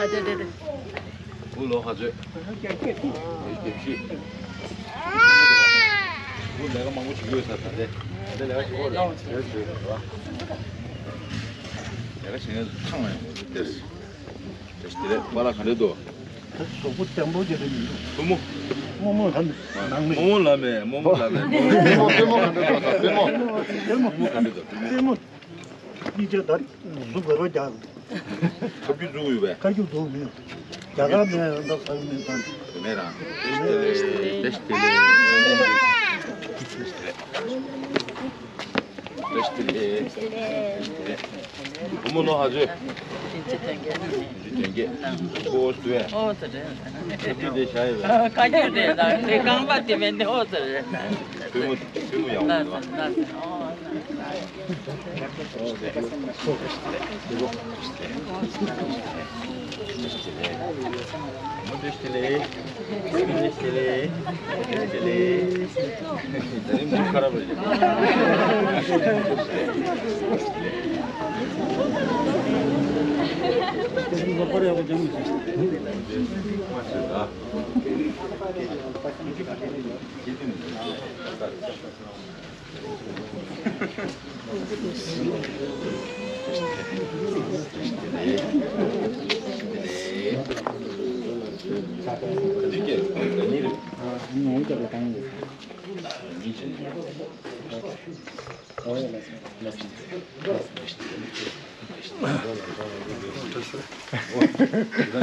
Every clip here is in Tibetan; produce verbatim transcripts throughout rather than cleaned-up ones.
ཨ་དེ་དེ་དེ། ཨུ་ལོ་ཧ་ཚོད། བརྒྱད་ཅུ། ཨུ་ལས་ཀ་མང་པོ་བྱེད་ཀྱི་ཡོད་ས། ད་ལྟའི་ད་ལྟའི་ལས་ཀ་བྱེད་ཀྱི་ཡོད་རེད། ལས་ཀ་བྱེད་མཁན་ཚང་མ་ཡོང་གི་འདུག་དེ་རེད། པཱ་ལགས་ག་འདྲ་འདུག་གཟུགས་པོ་བརྟན་པོ་ཅིག་རེད་མི་འདུག་ཐུ་མོ། རྨོ་མོ་ལ་མེད། ནང་མི། རྨོ་མོ་ལ་མེད། རྨོ་མོ་ལ་མེད། རྨོ་མོ་ག་འདྲ་འདུག་ད་རྨོ་མོ། རྨོ་མོ་ག་འདྲ་འདུག་རྨོ་མོ། གཉིས་ཆ་ད་གཟུགས་ག་རོ་རྒྱག་ཁ་རྒྱུག་འཛུགས་ཡོད་པས། ཁ་རྒྱུག་འཛུགས་མི་ཡོད། རྒྱ་གར་ནས་ད་ས་མི་ཐང་། དེ་མེད་རང་། བཀྲ་ཤིས་བདེ་ལེགས། བཀྲ་ཤིས་བདེ་ལེགས། བཀྲ་ཤིས་བདེ་ལེགས། བཀྲ་ཤིས་བདེ་ལེགས། བུ་མོ་ནོ་ཧ་ཚོད། དེ་ཚེ་དོན་རྒྱལ་དོན་རྒྱལ། ཨོ་སུ་ཨེ། ཨོ་དེ་རེད། ཁ་རྒྱུག་དེ་བྱ་ཡོད་པས། ཁ་རྒྱུག་དེ་ད་དེ་རྐང་པ་དེ་མེད་འདི་ཨོ་དེ་རེད། བུ་མོ་བུ་མོ་ཡག་པོ་འདུག་ཨ། ཨོ།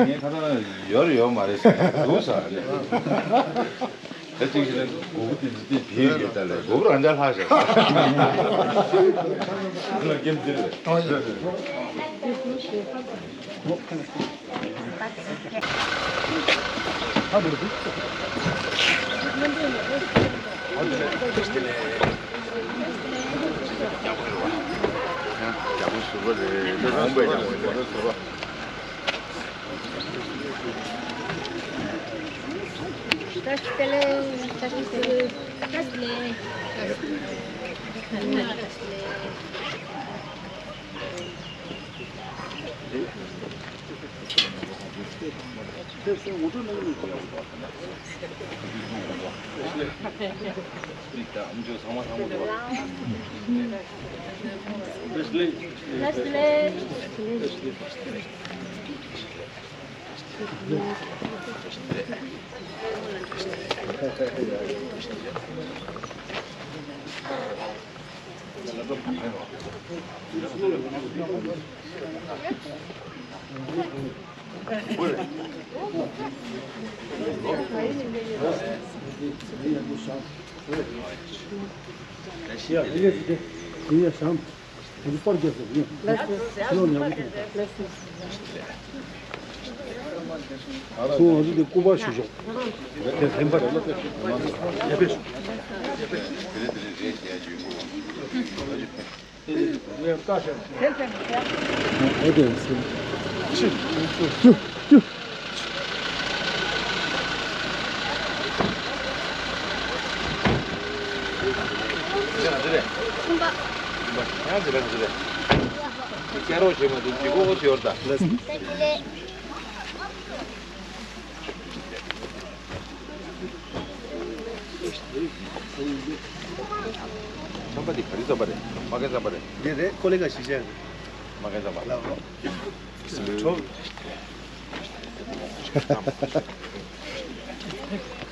ངའི་ཁ་ཐག་ཡོད་རེད་ཡོད་མ་རེད་ཟེར་འདུག་ཟེར་ནས། ད་ཅིག་ཞིག་ལ་སྒོར་མོ་དེ་འདི་དེ་བེད་ཡོད་ད་ལས་སྒོར་མོ་རང་འཇགས་ལྷག་བཞག་ཟེར། ལ་རྒན་འདིར་སྐྱ་རོགས་བྱེད་མ་ཐུབ་ཅིག་ཨོ་ཤོར་ད། ལགས་སོ། རྩམ་པ་འདི་ག་རེ་རྩམ་པ་རེད། མ་ཀན་རྩམ་པ་རེད། འདི་རེད། ཀོ་ལི་ག་ཞིག་བྱས། མ་ཀན་རྩམ་པ། ལའོ། ཁྲོ།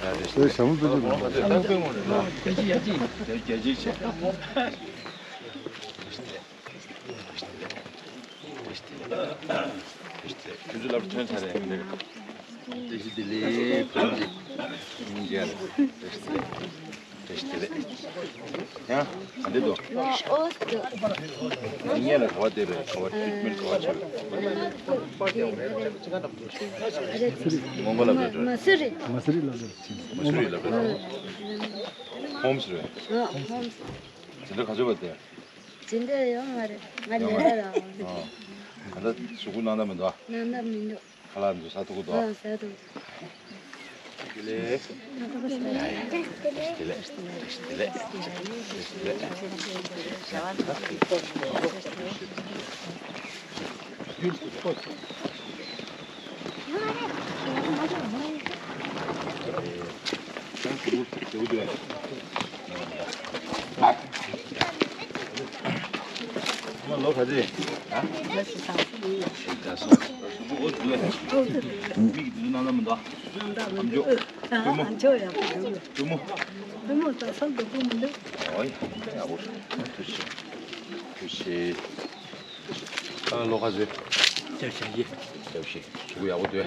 ཨེ་ཞྭ་མོ་པེ་ཅིག་མ། རྒྱལ་སྤྱི་རྒྱལ་སྤྱི་བྱས། ཁྱོད་ཚོ་ལབ་ཐོན་ཚར་རེད། བཀྲ་ཤིས་བདེ་ལེགས། བཀྲ་ཤིས་བདེ་ལེགས། བཀྲ་ཤིས་བདེ་ལེགས། ཡང་ག་འདྲ་འདུག་ངས་ལ་ག་བ་བལྟས་པས། ག་བ་ཊི་རིཊ་མེན་ཊི་ག་བ་བྱས་པས། མོང་གོ་ལབ་རེད། མ་སུ་རི། མ་སུ་རི་ལབ་རེད། མ་སུ་རི་ལབ་རེད། ཧོམ་སི་རེད། ཨ། ཧོམ་སི། དེ་འདྲ་ག་ཚོད་པ་དེ། ཇི་འདྲ་ཡོང་མ་རེད། ང་ཡོང་མ་ཉལ་ར་ར་ཡོང་། ཨ། ད་ལྟ་གཟུགས་པོ་སྣང་དག་མི་འདུག་ཨ། སྣང་དག་མི་འདུག་ཁ་ལག་འདུག་ཟ་ཐུབ་ཀྱི་འདུག་ཨ། ཟ་ཐུབ། བདེ་ལེགས། བདེ་ལེགས། བདེ་ལེགས། བདེ་ལེགས། ལོ་ག་ཚོད། ཨ། ད་སོ། ཨོ་དུ་ལེ། མིག་དུ་ནང་ལ་མི་འདུག་ཨ་མཆོག། ཨ་མཆོག་ཡག་པོ་འདུག་བུ་མོ། བུ་མོ་ད་སོ་འདུག་བུ་མོ་འདུག་ཨོ་ཡ། ཡག་པོ། ཐུགས་རྗེ་ཆེ། ཐུགས་རྗེ་ཆེ། ཨ་ལོ་ག་ཚོད། བརྒྱ་བཞི། བརྒྱ་བཞི། གཟུགས་ཡག་པོ་འདུག་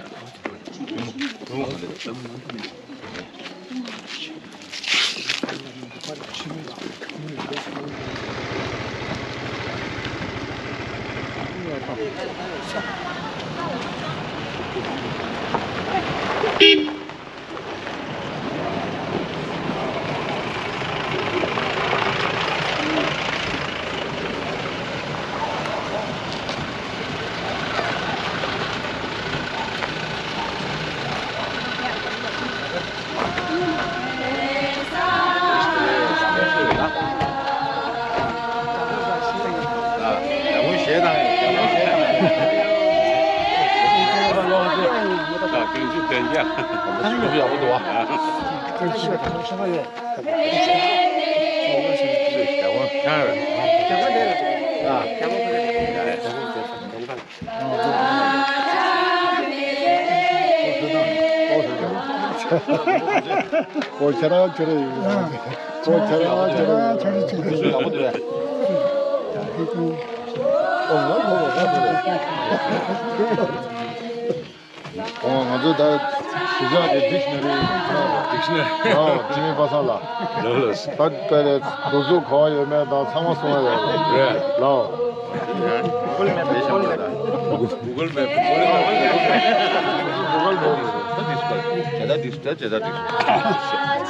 ཨོ་ཁྱེད་རང་ཁྱེད་རང་ཡིན། ཨོ་ཁྱེད་རང་ཁྱེད་རང་ཡིན། ཁྱེད་རང་ཁྱེད་རང་ཡིན། ཨོ་ང་ང་ང་ང་ཚོ་ད་གཞིས་ཆགས་ཀྱི་ཌིག་ཤི་ན་རི། ཌིག་ཤི་ན་རི། ཨོ་ཅི་མི་པ་སངས་ལགས། ལགས་ལགས། ད་ལྟ་ནས་རྡོ་གཟུགས་ག་བ་ཡོད་མེད་དང་ཚང་མ་གསུང་ཡ་ཡོད་རེད། རེད། ལའོ། Google Map། Google Map། Google Map། ཇ་ད་ཌིག་ཤི་ན་རི། ཇ་ད་ཌིག་ཤི་ན་རི།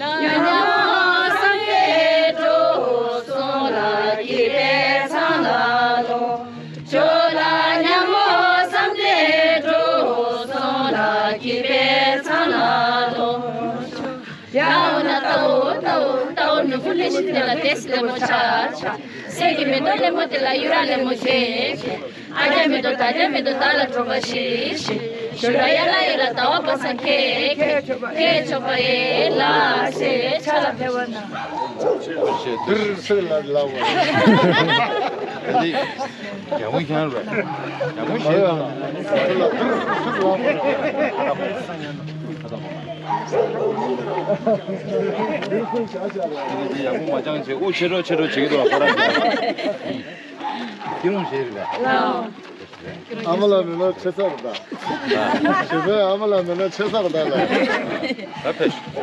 ཉོན་མོངས་བསམ་གཏན་སྤྲོ་བསམ་ལ་སྐྱིད་པའི་ཚང་ལ་ལོ། ཇོ་ལ་ཉོན་མོངས་བསམ་གཏན་སྤྲོ་བསམ་ལ་སྐྱིད་པའི་ཚང་ལ་ལོ། ཡ་འོ་ན་ཏའོ་ཏའོ་ཏའོ་ནུ་བུ་ལེ་ཤི་དེ་ལ་ཏེ་སི་ལེ་མོ་ཆ་ཆ། སེ་གི་མེ་ཏོག་ལེ་མོ་དེ་ལ་ཡུ་ར་ལེ་མོ་ཁེ་ཁེ། ཨ་རྒྱ་མེ་ཏོག་ད་རྒྱ་མེ་ཏོག་ད་ལ་གྲོ་པ་ཤི་ཤི། ཞུ་ར་ཡ་ལ་ཡ་ལ་ད་བ་པ་ས་ཁེ་ཁེ། ཁེ་ཆོ་པ་ཨེ་ལ་སེ་ཆ་ལ་ཕེ་བ་ན། ཤེ་དིར་སེ་ལ་ལ་བ། ཡག་པོ་ཁྱེར་རེད། ཡག་པོ་བྱས། ཡག་པོ་མ་སྦྱངས་བྱས། ཨོ་ཆེ་འགྲོ་ཆེ་འགྲོ་བྱེད་ཀྱི་འདུག་ཁོ་རང་། ཁྱེད་རང་བྱས་རེད། ཨ་མ་ལགས་མེད་ན་ཆེ་ས་རེད་ད། ཞེ་པོའི་ཨ་མ་ལགས་མེད་ན་ཆེ་ས་རེད་ད་ལ། ད་ཕེབས།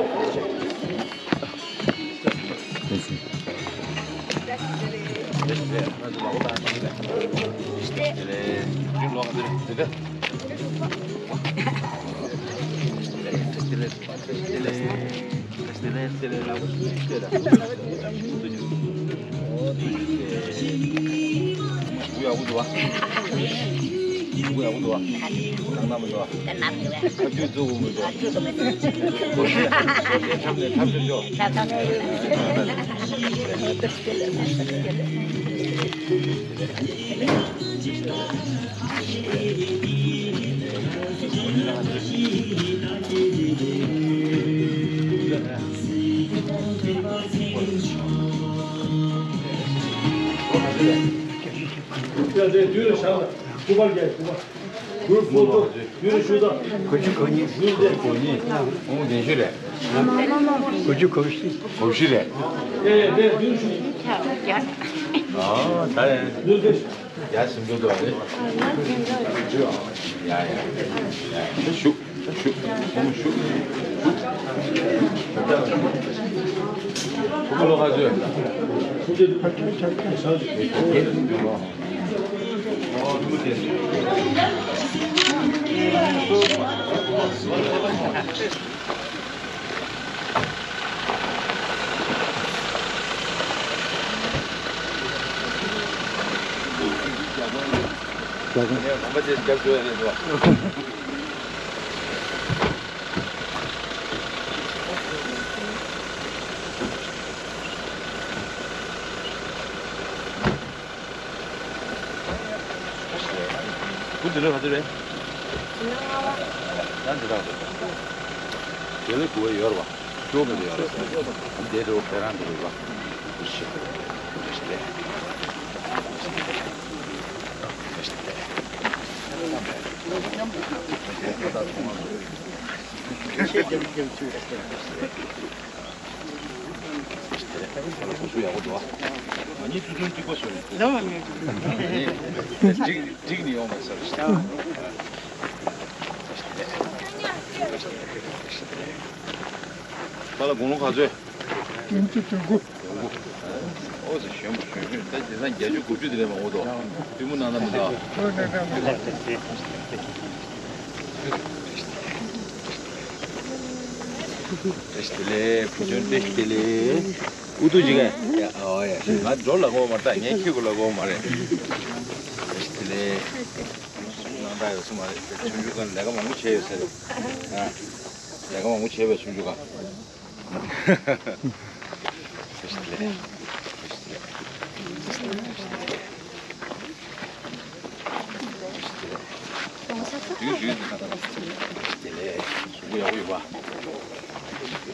དགུ་བཅུ་གོ་གཉིས། ཨོ་བདེ་ཤོས་རེད། དགུ་བཅུ་གོ་བཞི། གོ་བཞི་རེད། ཨ་ད་ཡ་ཡ་ཟིན་འགྲོ་འདུག་ཨ་ནི། ཡ་ཡ་ཡ་ཞུ་ཞུ་ཁོང་ཞུ་ཞུ། ཁོང་ལོ་ག་ཚོད། བུ་འདི་ལོ་ག་ཚོད་རེད། ད་འདི་དག་རེད། དེ་ལས་དགུ་བ་ཡོད་རེད་བ། ཅོག་གི་འདི་ཡོད་རེད། ཨ་འདི་འདྲ་བོ་ཕེ་རང་འདི་རེད་བ། བུ་ཤི། བུ་ཤི་ལས། བུ་ཤི་ལས། ང་གཉིས་ཐུགས་མཐུན་གཅིག་པ་བཟོས་ནས། འགྲིག་འགྲིག་ནི་ཡོང་མ་ཟེར། པཱ་ལགས་དགུང་ལོ་ག་ཚོད། བདུན་ཅུ་དོན་དགུ། ཨོ་ཙི་གཞོན་པོ་གཞོན་གཞོན། ད་དེང་སང་བརྒྱད་ཅུ་དགུ་བཅུ་དེ་ལས་མང་པོ་འདུག་པུས་མོ་གནང་ན་མི་འདུག་བཀྲ་ཤིས་བདེ་ལེགས། བུ་ཆུང་བཀྲ་ཤིས་བདེ་ལེགས། ཨུ་ཐུག་ཅིག་གས། ཡ་ཨོ་ཡ། ང་འགྲོ་ལ་གོ་མ་ད་ངས་ཁྱེད་ཀྱི་ལ་གོ་མ་རེད། བཀྲ་ཤིས་བདེ་ལེགས། སྣང་དག་ཡོད་ས་མ་རེད། ཆུང་ཆུང་སྒང་ལས་ཀ་མང་པོ་བྱས་ཡོད་ས་རེད། ཨ། ལས་ཀ་མང་པོ་བྱས་པའི་ཆུང་ཆུང་སྒང་། བཀྲ་ཤིས་བདེ་ལེགས། བཀྲ་ཤིས་བདེ་ལེགས། དེ་ཡོད་ཡོད་དེ་ད་ད་དེ་ལས་གཟུགས་པོ་ཡག་པོ་ཡོད་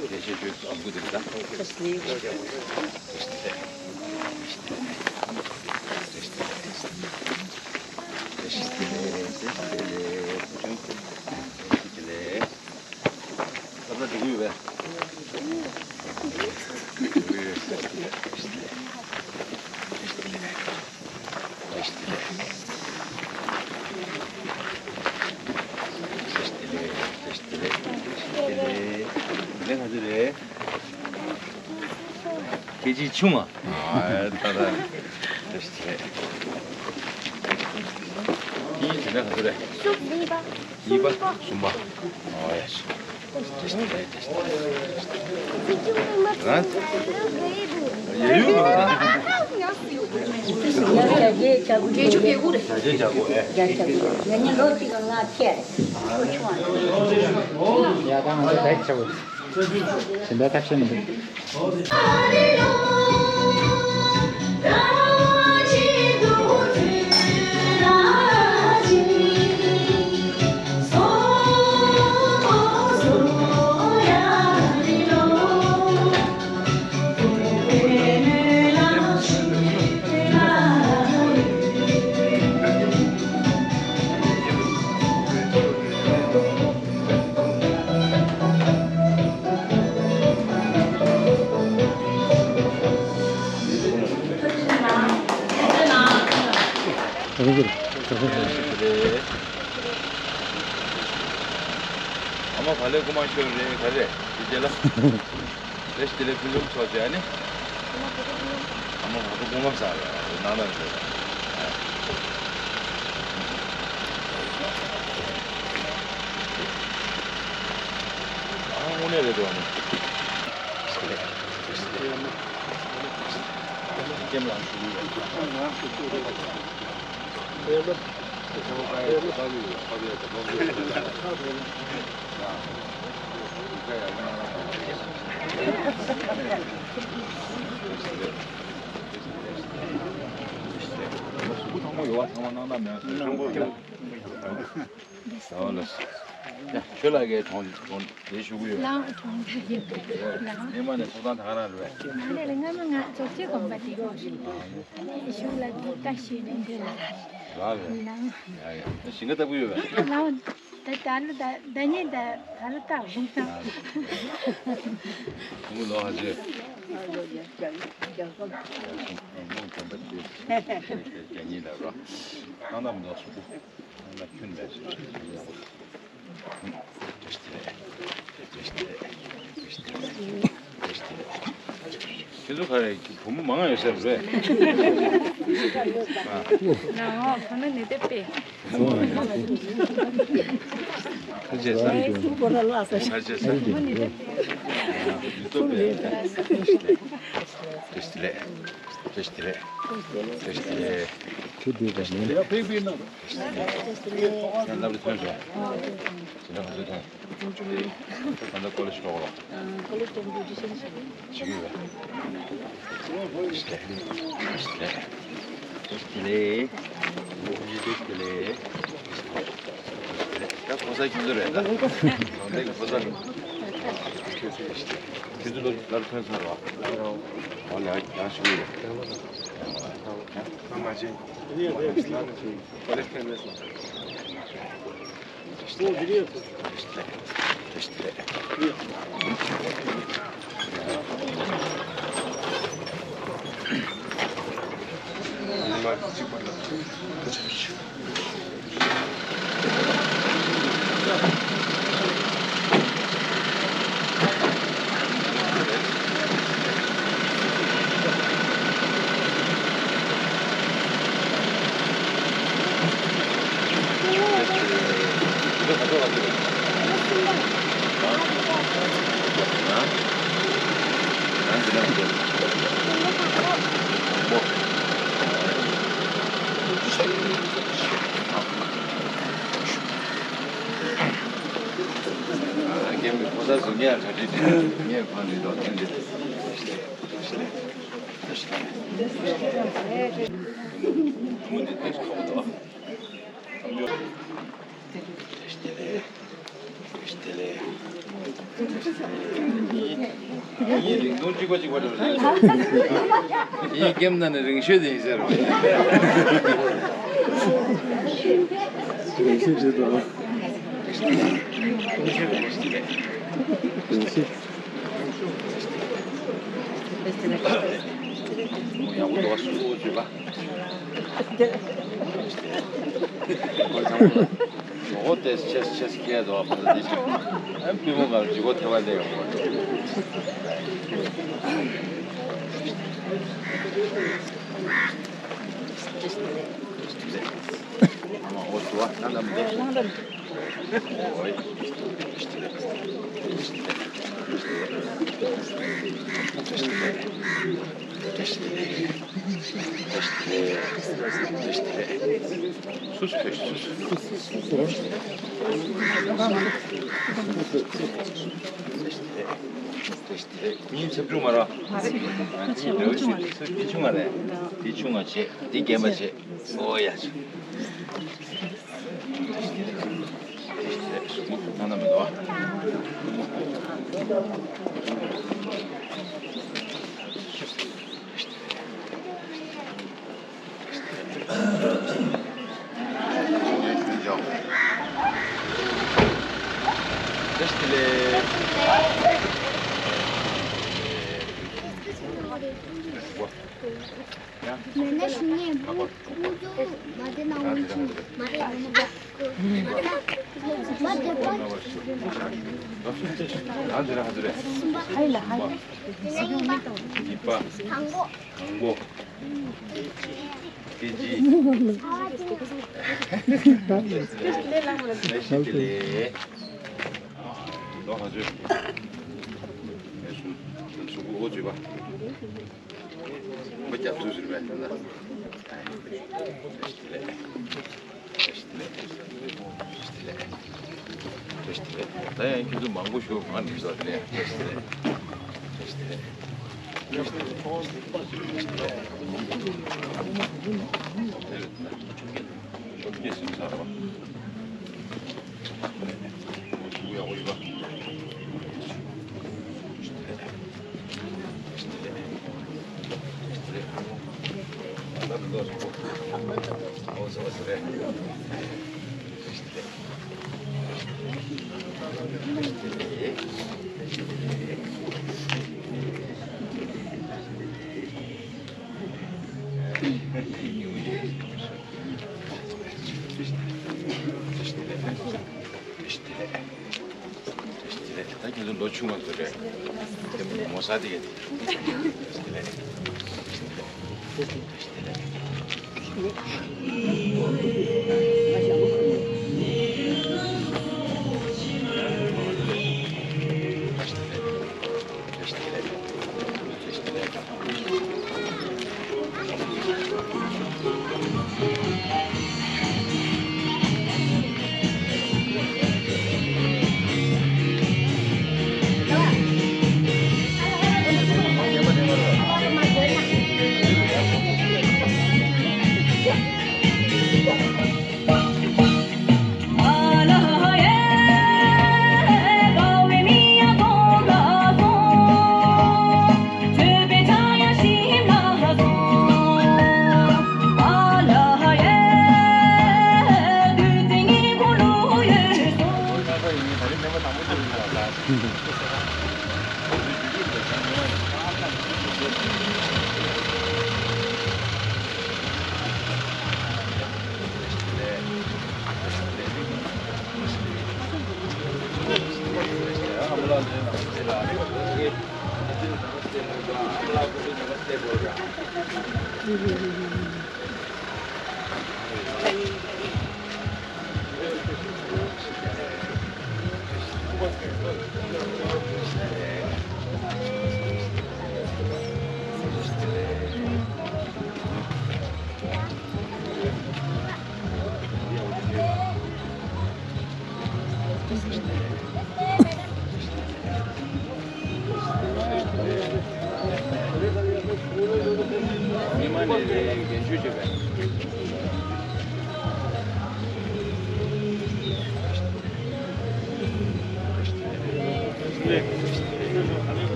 པ། དེ་ཆེ་ཆོས་གཟུགས་པོ་དེ་ད། སློབ་གྲྭ་འགྲོ་གི་ཡོད་པས། ལས་ག་ཚོད་རེད། ཁྱེད་ཀྱིས་ཆུང་མ། ཨ་ད་ད། ལས་ག་ཚོད་རེད། གཉིས་པ། གསུམ་པ། ཨོ་ཡ་ཤི། ཨ་མ་ག་ལེ་སྐུ་མ་ཤོར་རེད་ག་རེ་དེ་རྗེས་ལ། རེ་ཞིག་དེ་ལས་ཕུན་སུམ་ཚོགས་བྱས་ནི། ཨ་མ་བར་དོ་སྐུ་ངམ་ས་རེད་ནང་ལ་རེད། ཨ་དངོས་གནས་རེད་འདུག་ཨ་ནི། ཁྱེད་ལ་ཞུ་གི་ཡོད། ཁྱོད་ལ་གའི་གྲོང་གྲོང་དེ་ཞུ་གི་ཡོད། ལའོ་གྲོང་ཁྱེར་ཡིན། ལའོ་ཉི་མ་ནས་ཚོགས་ཐང་ད་ག་རང་རེད་པས། ང་ལས་ལ་སྔ་མ་ང་ཚོགས་ཆེན་དགོན་པ་དེ་གོ་རེད། ཨ་ནི་ཞུ་ལ་གི་བཀའ་ཞུས་ནས་འདི་ལ་ར་རེད། ལའོ། ཡ་ཡ་ཞིང་ཁ་ལྟ་བུ་ཡོད་པས། ལའོ། ད་ད་ལོ་ད་ད་ཉིན་ད་ད་ལོ་ད་བུང་ཐང་། ཁོང་ལོ་ཧ་ཅེ། རྒྱ་ཉིན་ད་རོ། ཁང་ད་མི་ལོ་སུ། ཁང་ད་ཁྱོན་མེད་སུ། ཁྱེད་ཚོ་ག་རེ་བུ་མོ་མང་ཡོད་ས་རེད། ལའོ་ཁོ་ན་ནི་དེ་པེ། ཁ་ཆེ་ས། ཁ་ཆེ་ས། མི་ཏོ་པེ། ཏེ་སྟེ་ལེ། ཏེ་སྟེ་ལེ། ཏེ་སྟེ་ལེ། ཁྱོད་བསྡད་པ་ནི། ཁྱོད་ལབ་རེ་ཐོན་སོང་། ཁྱོད་ལབ་རེ་ཐོན། ཁྱོད་ད་ལྟ་ཀོ་ལེ་ཇི་འགྲོ་གི་རོགས། ཀོ་ལེ་ཇི་འགྲོ་རྒྱུ་ཤེས་ཤེས། བྱེད་ཀྱི་ཡོད། ཏེ་སྟེ་ལེ། ཏེ་སྟེ་ལེ། ད་ཕོ་གསར་ཁྱོད་ཚོ་རེད་ད། ད་ཕོ་གསར། ཁྱོད་ཚོ་ལོ་ལར་ཐོན་ཚར་བ། ཨོ་ལེ་ཡང་ཞུ་གི་ཡོད། ཨ་མ་ཅན། ཨོ་ལེ་ཐོན་མེད་སོང་། རྒན་པའི་ཕོ་གསར་ཚོ་ངས་ག་འདྲ་ངས་ཕ་འདྲི་དོ་ཐེངས་འདྲི། ཡིན། རིང་ཐུང་གཅིག་པ་གཅིག་པ་འགྲོ་རེད། ཡིན། ཀེམ་ནང་ནས་རིང་ཤོས་དེ་ཡིན་ཟེར་རོ། རིང་ཤོས་བྱེད་དོ། རིང་ཤོས། ཡག་པོ་འདུག་སུ་སུ་བྱོས་པ། ཨོ་དེ་ཆེས་ཆེས་ཁྱེད་དོ་བ་དེ་ཆགས། ཨ་པི་མོ་ག་ལ་ཇི་གོ་ཐེ་བ་ལས་ཡོང་བ། ཨ་མ་ཨོ་དུ་བ་ན་ན་མི་འདུག་ཨོ་ཡ། ཉིན་ཆབ་ཆུང་མ་ར། ཆུང་ང་རེད། དེ་ཆུང་ང་བྱེད། དེ་རྒན་པ་བྱེད། ཨོ་ཡ། ན་ན་མི་འདུག་ཨ། གཉིས་པ། དང་པོ། དཀྱིལ་འཁྱིལ། བཀྲ་ཤིས་བདེ་ལེགས། ལོ་ལྷག་བཅུ། གཟུགས་པོ་འོ་བཅུ་པ། མི་སྐྱབས་ཐུགས་ཟུར་བས་ད་ལ། བཀྲ་ཤིས་བདེ་ལེགས། བཀྲ་ཤིས་བདེ་ལེགས། བཀྲ་ཤིས་བདེ་ལེགས། བཀྲ་ཤིས་བདེ་ལེགས། ད་ཡང་ཁྱེད་ཚོ་མང་པོ་ཞུ་ང་ནི་ཟ་དེ་ནས་བཀྲ་ཤིས་བདེ་ལེགས། བཀྲ་ཤིས་བདེ་ལེགས། བཀྲ་ཤིས་བདེ་ལེགས། བཀྲ་ཤིས་བདེ་ལེགས། ཆོས་རྒྱལ་ཆོས་རྒྱལ་ཟིན་ཚར་བ། ད་ཁྱེད་ཚོ་ལོ་ཆུང་བ་ཚོ་རེད། དེ་མོ་ཟ་དེ་ཡིན།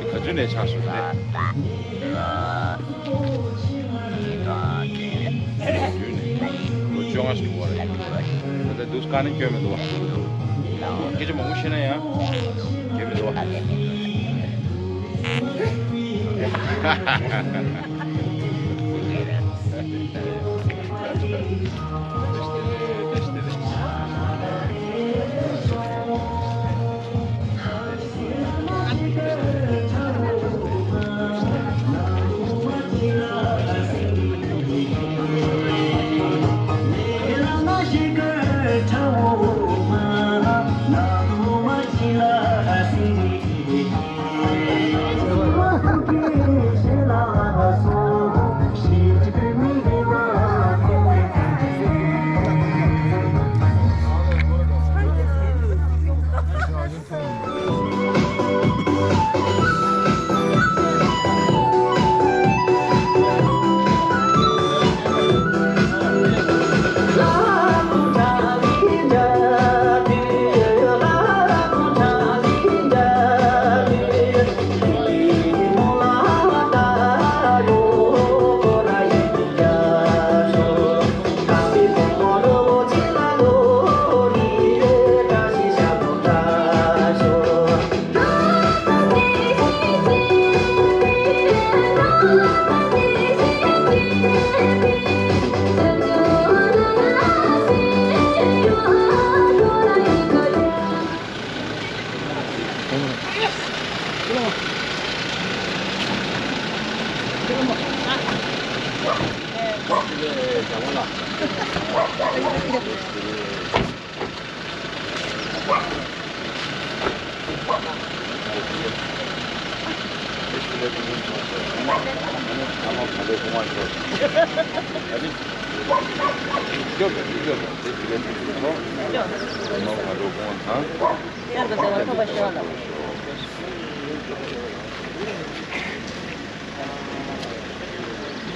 ག་ཚོད་ནས་ཆགས་སོང་རེད། ལོ་བཅོ་ལྔ་ཞིག་འགྲོ་བ་རེད། ད་ལྟ་འདུག་དཀའ་ནས་སྐྱོན་མི་འདུག་བ། སྐད་ཆ་མང་པོ་བཤད་ན་ཡང་སྐྱོན་མི་འདུག་བ།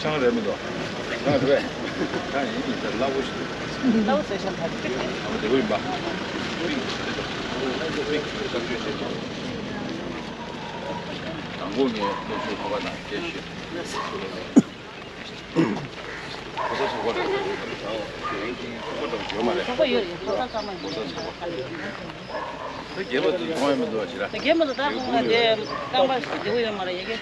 ཆང་རེད་མི་འདུག་ཆང་རེད། ཆང་ཡིན་ཡིན་ཟེར་སླ་པོ་ཞིག་འདུག་སླ་པོ་བཟོས་ཤག་ད་ཅིག་ཨ་མ་དེ་བོ་ཡིན་པ། པིག་པིག་བཀའ་བཀྱོན་བྱེད་དང་། དང་པོ་ངས་སློབ་གསོའི་ཁ་པར་དང་སྐད་ཤོད། གོ་ས་ཚོགས་པ་རེད། ཚོགས་པ་འདྲ་བོ་ཡོད་མ་རེད། ཚོགས་པ་ཡོད་རེད། ཚོགས་པ་ཚང་མ་གོ་ས་ཚོགས་པ། ད་རྒྱལ་པོ་ཚོ་མཐོང་ཡ་མི་འདུག་ཨ་ཅི་ར། རྒྱལ་པོ་ཚོ་ད་ཁོང་ལ་དེ་རྐང་པ་ཞིག་བདེ་པོ་ཡོད་མ་རེད་ཡ་གི།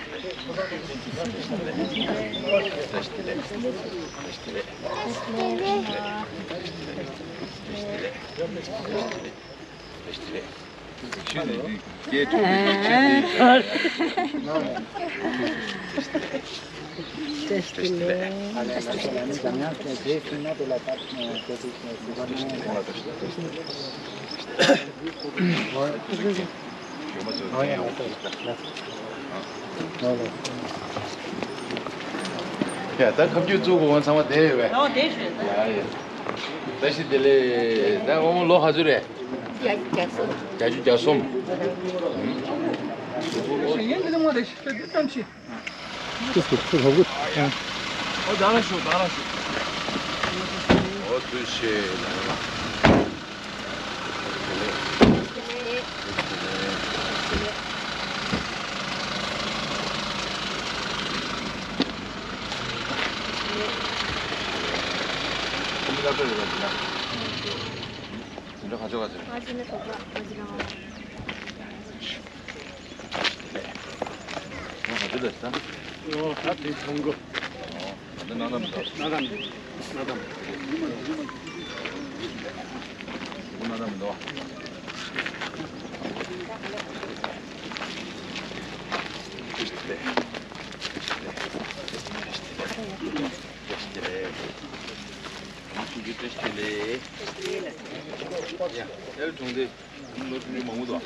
ཡ་ད་ཁ་རྒྱུན་བཙུགས་དགོས་ཚང་མ་བསྡད་ཡོད་པས། ཨོ་བསྡད་ཤོད་ད། ཡ་ཡ། བཀྲ་ཤིས་བདེ་ལེགས། ད་ཨོ་ལོ་ག་ཚོད་རེད། བརྒྱད་ཅུ་གྱ་གསུམ། བརྒྱད་ཅུ་གྱ་གསུམ། ཡིན་འདི་མ་རེད་ཤི་འདི་ཙམ་ཞིག་ཨོ་ད་ར་ཤོག་ད་ར་ཤོག་ཨོ་ཐུགས་རྗེ་ཆེ། ང་ཚོ་ལ་ད། ང་ཚོ་ལ་ད། ཨོ་ད་དེ་ཚོང་གོ་ཨོ་ད་ན་ན་མི་འདུག་ན་ན་མི་འདུག་ན་ན་མི་འདུག་ན་ན་མི་འདུག་ཡ། ཨེལ་གྲོང་སྡེ། ལོ་ཆུང་ཆུང་མང་པོ་འདུག་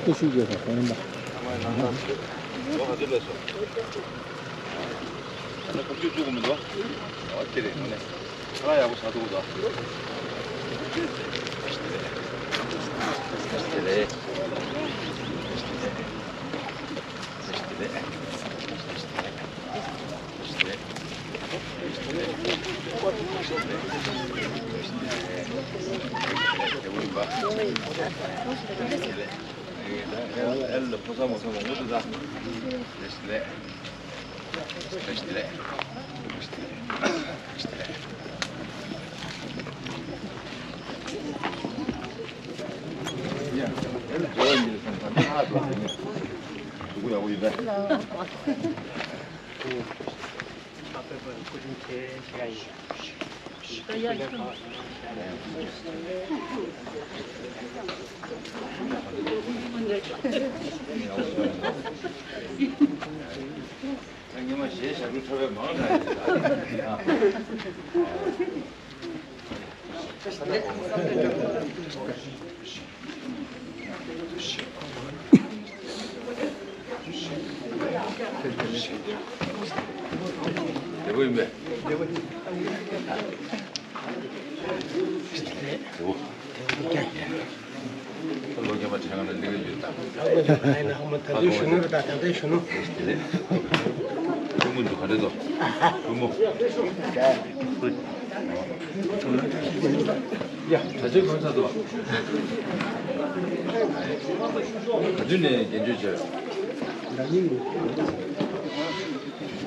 ཏུ་ཤུགས་རྒྱས་པ་གོ་ཡིན་པ། ལོ་ག་ཚོད་སླེབས་སོང་། ད་ལྟ་ཁ་མཆུ་བཙུགས་གོ་མི་འདུག་ཨ་དེ་རེད་ངོ་ནས། ཁ་ལག་ཡག་པོ་ཟ་ཐུབ་ཀྱི་འདུག་དེ་རེད། དེ་རེད། ཉི་མ་ཞེས་ཞབས་བྲོ་འཁྲབ་པའི་མང་དྲགས་ཡིན། བདེ་པོ་ཡིན་པས། བདེ་པོ། ལོ་རྒྱུས་མ་དྲན་ང་ལ་ལི་ག་ཡོད་ད། ཨ་ནི་ཧ་མ་ད་དུང་གཞོན་ནུ་རེད་ད། ད་ལྟའི་གཞོན་ནུ། དེ་རེད། ཀུན་མོ་འདུག་ག་རེ་འདུག་ཀུན་མོ། ཡ་ད་ཚོད་གང་ཚ་འདུག་ག་དུས་ནས་རྒྱན་སྤྱོད་བྱས།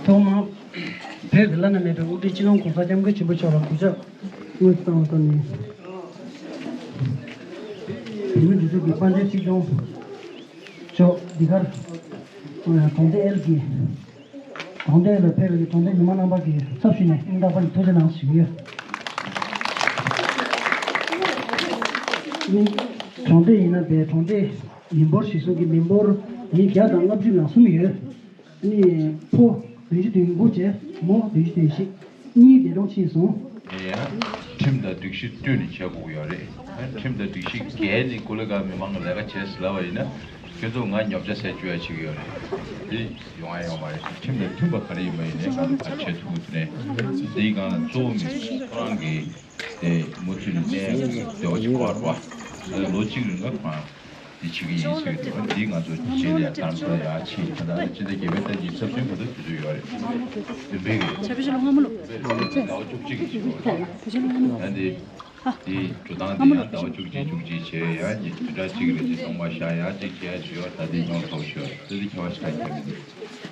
ཐོག་མར་བོད་ཀྱི་བླ་ན་མེད་པའི་དབུ་ཁྲིད་སྤྱི་ནོར་༸གོང་ས་༸སྐྱབས་མགོན་ཆེན་པོ་མཆོག་ལ་གུས་ཕྱག་དངོས་སུ་བཏང་བ་ཙམ་མིན། བོད་མིའི་སྒྲིག་འཛུགས་ཀྱི་དཔལ་ལྡན་སྲིད་སྐྱོང་མཆོག་འདི་གར་གྲོང་སྡེ་ཨེལ་གྱི་ གྲོང་སྡེ་ལ་ཕེབས་པའི་གྲོང་སྡེ་མི་མང་རྣམ་པ་གི་ཚབ་ཞུས་ནས་སྙིང་ཐག་པ་ནས་ཐུགས་རྗེ་གནང་ཞུ་གི་ཡོད། ནི་གྲོང་སྡེ་ཡིན་ན་བས་གྲོང་སྡེ་མི་འབོར་གཞིས་སྲུང་གི་མི་འབོར་མི་བརྒྱ་དང་ལྔ་བཅུ་ང་གསུམ་ཡོད། ནི་ཕོ་བདུན་ཅུ་དོན་དགུ་བཅས་མོ་བདུན་ཅུ་དོན་བཞི་གཉིས་འདས་གྲོངས་ཕྱིན་སོང་། ཡང་ཁྲིམས་དང་སྒྲིག་གཞི་བཏོན་ནས་བྱེད་དགོས་ཀྱི་ཡོད་རེད། ཁྲིམས་དང་སྒྲིག་གཞི་འགལ་ནས་ཀོ་ལི་གྷལ་མི་མང་གི་ལས་ཀ་བྱས་ཟེར་ལབ་པ་ཡིན་ན། ཁྱོད་ཚོ་ང་ཉོ་ཆ་ཟས་བཅུག་ཡ་བྱེད་ཀྱི་ཡོད་རེད། འདི་ཡོང་ཡ་ཡོད་མ་རེད། ཁྲིམས་དང་མཐུན་པ་ག་རེ་ཡིན་པ་ཡིན་ནའི་ང་ཚོ་ག་རེ་བྱེད་ཐུབ་ཀྱི་རེད། འདིའི་སྒང་ལ་གཙོ་བོ་མི་ཁོ་རང་གི་དེ་མུ་མཐུད་ནས་གནས་བདེ་བ་ཅིག་དགོས་པ་རེད་བ། ལོ་གཅིག་རིང་ལ་ཁོ་རང་འདི་བྱེད་ཀྱི་ཡིན་ཟེར་གྱི་འདུག་འདིའི་ང་ཚོ་རྗེས་ལ་ཡ་དམ་ཚིག་ཡ་ཆེ་ད་ལྟ་སྤྱི་ཟླ་བརྒྱད་པའི་ཟླ་གཉིས་ཚབ་མཚོན་ག་ཚོད་དུས་ཚོད་ཡོད་རེད། བདུན་པའི་གི་ཟླ་བ་བཅུ་གཅིག་གི་ཕྱི་ལོ་ད་འདི། དེའི་འགྲོ་སྟངས་དེ་ཡང་ཟླ་བ་བཅུ་གཅིག་བཅུ་གཅིག་བྱས་ཡང་ཉིན་བདུན་ཕྲག་གཅིག་རེ་བཞིན་ཐོག་མར་བཞག་ཡང་གཅིག་བྱས་ཡང་བྱས་ཡོད། ད་དེ་ཡང་ཐོག་ཤོར་ད་དེ་ཁྱད་པར་ཞིག་ད་ཁྱད་མི་འདུག